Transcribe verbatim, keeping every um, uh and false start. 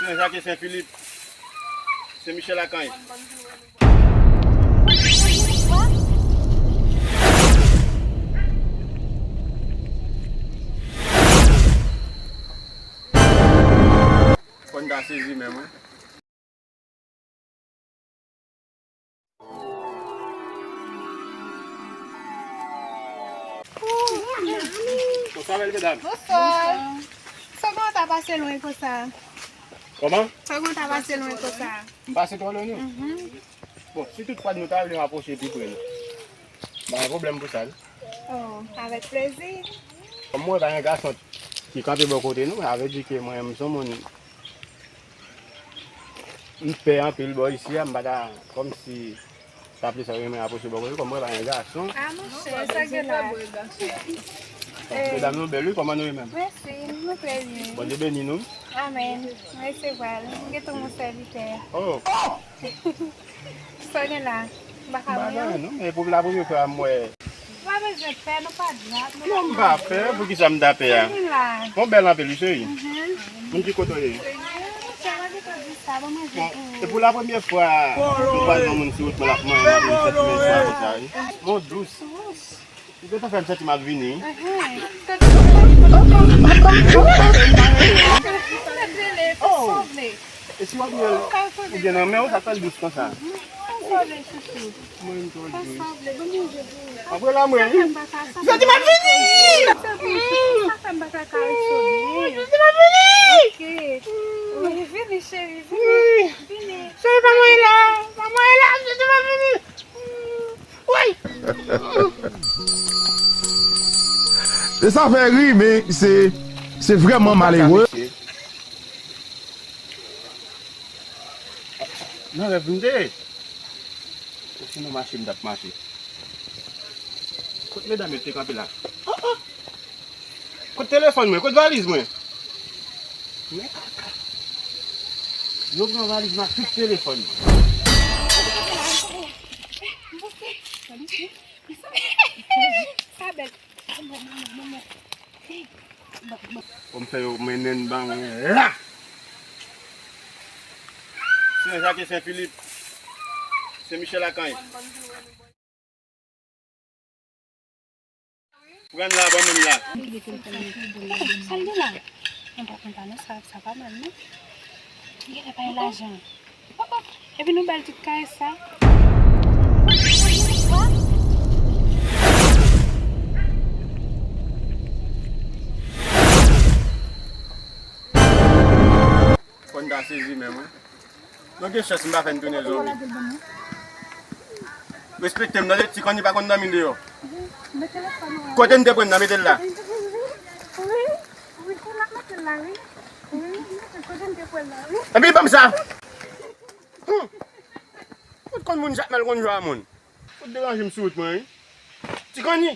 Sen Jak e Sen Filip, Sen Michel Akany. Fò n ta sezi menm, wi. Bonswa, bèl medam. Bonswa. Sa w gen w ta pase lwen konsa? Kòman? Sa w gen w ta pase lwen konsa? M pase twò lwen, non? Mhm. Bon, si toutfwa nou ta vle m apwoche pi pre, non. Pa gen pwoblèm pou sa, wi. Oh, avèk plezi. Kòm mwen pa gen gason ki kanpe bò kote nou, sa vle di ke mwen menm, m se yon moun, m pè anpil bò isi a, m pa ta, kòmsi, ta plis renmen apwoche bò kote, kòm mwen pa gen gason. Ah, monchè, sa gen la. Medam nou bèl, wi, kòman nou ye menm? Mèsi, nou trè byen. Bondye beni nou. Amèn. Mwen resevwa l. M gen tou yon sèvitè. Oh! Sa w gen la? M pa ka wè w? M pa gen anyen non, men pou la premye fwa m wè. Ou pa bezwen pè, nou pa djab, nou pa... Non, m pa pè, poukisa m ta pè a? Sa w gen la? Bon, bèl anpil, wi, cheri. Mhm. Moun ki kote w ye? Cheri, monchè, mwen gentan di sa, ban manje pou ou. E pou la premye fwa, m kwaze yon moun sou wout mwen, l ap manyen m, ap vin fè ti men swa konsa, wi. Mon dous. Ou gentan fè m santi m ap vini. Oh! E si w ap byen, ou byen nan men w, sa fè l dous konsa. Mwen menm tou, wi. Apre la, mwen, wi. Santi m ap vini! Santi m ap vini! Vini, cheri, vini. Cheri, pa mwen la, pa mwen la, santi m ap vini! Woy! E sa fè ri, men se, se vrèman malere. Nan rèv m te ye. Sinon mache m t ap mache. Kot medam yo te kanpe la? Oh, oh! Kot telefòn mwen? Kot valiz mwen? Men kaka. Yo pran valiz mwen ak tout telefòn mwen. Sa bèl. Pou m fè yo mennen l ban mwen la. Sen Jak e Sen Filip, Sen Michel Akany. Pran la, ban moun la. Sa l gen la? Anba, anba, non, sa, sa pa mal, non. Li genlè pa gen lajan. Oh, oh. Epi nou ba l tout kay sa. Fò n ta sezi menm, wi. Nou gen chans m pa fè n tounen zonbi. Respekte m, tande, Ti Konni pa konn dòmi deyò. Kote n te pran n nan, mete l la. Epi ban m sa. Ou konn moun chak mal konn jwa moun. Ou deranje m sou wout mwen, wi. Ti Konni.